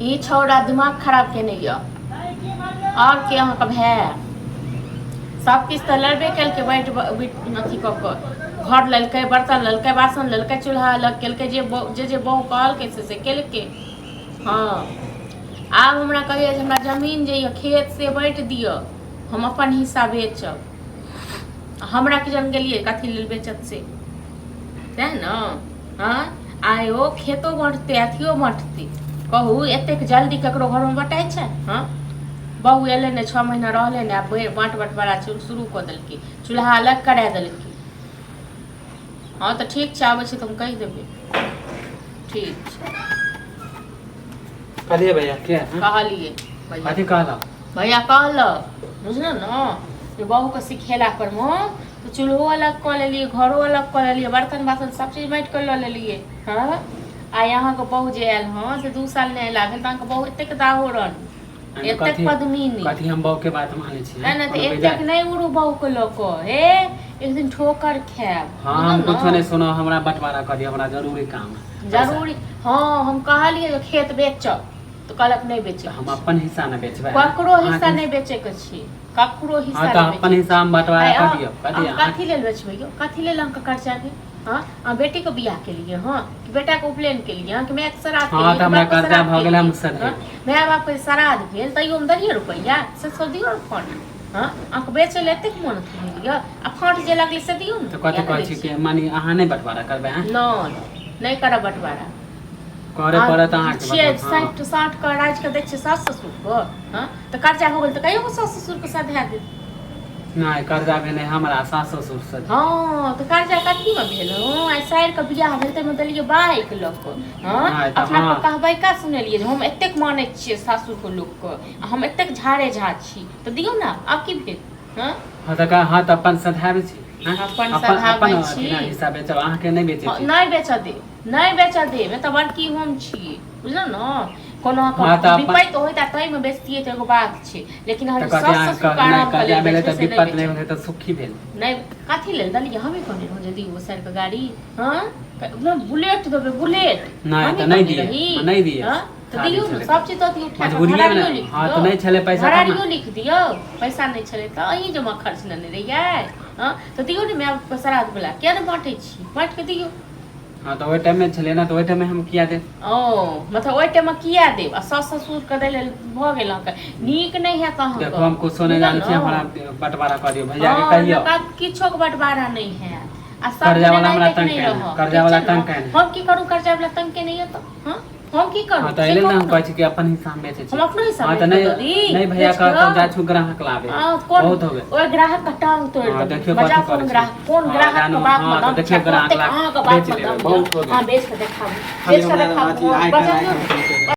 ई छौड़ा दिमाग खराब केने यऽ आओर के अहाँके भाय सब किछु तऽ लड़बे केलकै बाँटि अथी कऽ कऽ घर लेलकै बर्तन लेलकै बासन लेलकै चूल्हा अलग केलकै जे जे जे बहु कहलकै से से केलकै। हँ, आब हमरा कहैया जे हमरा जमीन जे यऽ खेत से बाँटि दिअ, हम अपन हिस्सा बेचब। हमरा की जान गेलियै कथी लेल बेचत से, सएह ने। हँ, आइ ओ खेतो बँटतै, अथियो बँटतै। कहू, एतेक जल्दी ककरो घरमे बँटाइ छै? हँ, बहु एलै ने, 6 महीना रहलै ने, आब बाँट बँटवारा शुरू कऽ देलकै, चूल्हा अलग करा देलकै। हँ तऽ ठीक छै, आबै छी तऽ हम कहि देबै। ठीक छै। कहलियै भैया के? हँ? कहलियै भैया। कथी कहलक? भैया कहलक, बुझलहुँ ने, जे बहुके सिखेला पर मे तऽ चूल्हो अलग कऽ लेलियै, घरो अलग कऽ लेलियै, बर्तन बासन सब चीज बाँटि कऽ लऽ लेलियै। हँ, आइ अहाँके बहु जे आयल हँ से 2 साल नहि अयला भेल तऽ अहाँके बहु एतेक दाहोरन, एतेक पद्मिनी। कथी हम बहु के बात मानै छी? नहि नहि, तऽ एतेक नहि उड़ू बहु के लऽ कऽ, हे एक दिन ठोकर खायब। हाँ, हम कुछो नहि सुनो, हमरा बंटवारा कऽ दिअ, हमरा जरूरी काम है। जरूरी? हाँ, हम कहलियै जे खेत बेचब तऽ कहलक नहि बेचै। हम अपन हिस्सा नहि बेचबै। ककरो हिस्सा नहि बेचैके छै, ककरो हिस्सा। हाँ, तऽ अपन हिस्सा हम बंटवारा कऽ दिअ, कऽ दिअ। कथी लेल बेचबै यौ? कथी लेल अहाँके खर्चा भेल? हाँ, अहाँ बेटीके बियाह केलियै हँ कि बेटाके उपनयन केलियै हँ कि मायके श्राद्ध? हाँ, तऽ हमरा कर्जा भऽ गेल, हम सधे माय बापके श्राद्ध भेल तैयो हम देलियै रुपैआ से सब दियौ ने फंड। हाँ, अहाँके बेचै लए एतेक मोन भेल यऽ, आ फंड जे लगलै से दियौ ने। तऽ कथी कहै छी कि मानि अहाँ नहि बंटवारा करबै? नहि, नहि करब बंटवारा। करे पड़त अहाँके। छियै 60 60 के राजि के दै छियै सास ससुरके। हँ, तऽ कर्जा हो गेल तऽ कहियो सास ससुरके सधा देत। नहि, कर्जा भेलै हमरा सास ससुर से। हँ, तऽ कर्जा कथीमे भेल? हँ, आइ साइरके बियाह भेल ताहिमे देलियै बाइक लऽ कऽ। हँ, अपना कहबै का सुनेलियै जे हम एतेक मानै छियै सासुरके लोकके आ हम एतेक झाड़े झा छी, तऽ दियौ ने। आब की भेल? हँ। हँ तऽ, हँ तऽ अपन सधाबै छी। अपन सधाबै छी। हिस्सा बेचब, अहाँके नहि बेचै छी। नहि बेचऽ देब, नहि बेचऽ देब। एतऽ बड़की हम छियै, बुझलहुँ ने? कोनो अहाँके विपैत होइत आ ताहिमे बेचतियै तऽ एगो बात छै, लेकिन अहाँ सास ससुरके आराम के लेल बेचबै से नहि बेचबै। भेलै तऽ सुखी भेल। नहि, कथी लेल देलियै? हमही कहने रहौं जे दियौ साइरके गाड़ी। हँ, बुलेट देबै, बुलेट। नहि तऽ नहि दियै, नहि दियै। हँ, तऽ दियौ ने, सब चीज दऽ दियौ उठा कऽ। घरारियो लिख दियौ। नहि छलै पैसा। घरारियो लिख दियौ। पैसा नहि छलै तऽ अहीं जमा खर्च लेने रहियै। हँ, तऽ दियौ ने, माय बापके श्राद्ध वला किया नहि बाँटै छी? बाँटि कऽ दियौ। हँ, तऽ ओहि टाइममे छलै ने, तऽ ओहि टाइममे हम किया देब? ओ मतलब ओहि टाइममे किया देब आ सास ससुरके दै लेल भऽ गेल अहाँके? नीक नहि हैत अहाँके। देखो, हम कुछो नहि जानै छी, हमरा बंटवारा कऽ दियौ, भैया के कहियौ। किछोके बंटवारा नहि हैत आ सब कर्जा वाला हमरा तंग केने, कर्जा वाला तंग केने। हम की करू? कर्जा वाला तंग केने यऽ तऽ हँ, हम की करू? हाँ, तऽ एहि लेल हम कहै छी कि अपन हिस्सा हम बेचै छी। हम अपनो हिस्सा। हाँ, तऽ नहि नहि, भैया कहत जाइ छु ग्राहक लाबे, बहुत हो गेल। ओहि ग्राहक के टांग तोड़ि देबै। देखियौ कथी करै छै। कोन ग्राहक के बाप में दम देखियौ, ग्राहक अहाँ के बाप बेच में लेबै, दम? बहुत हो गेल। हां, बेच के देखाबू, बेच के देखाबू, बचा दियौ।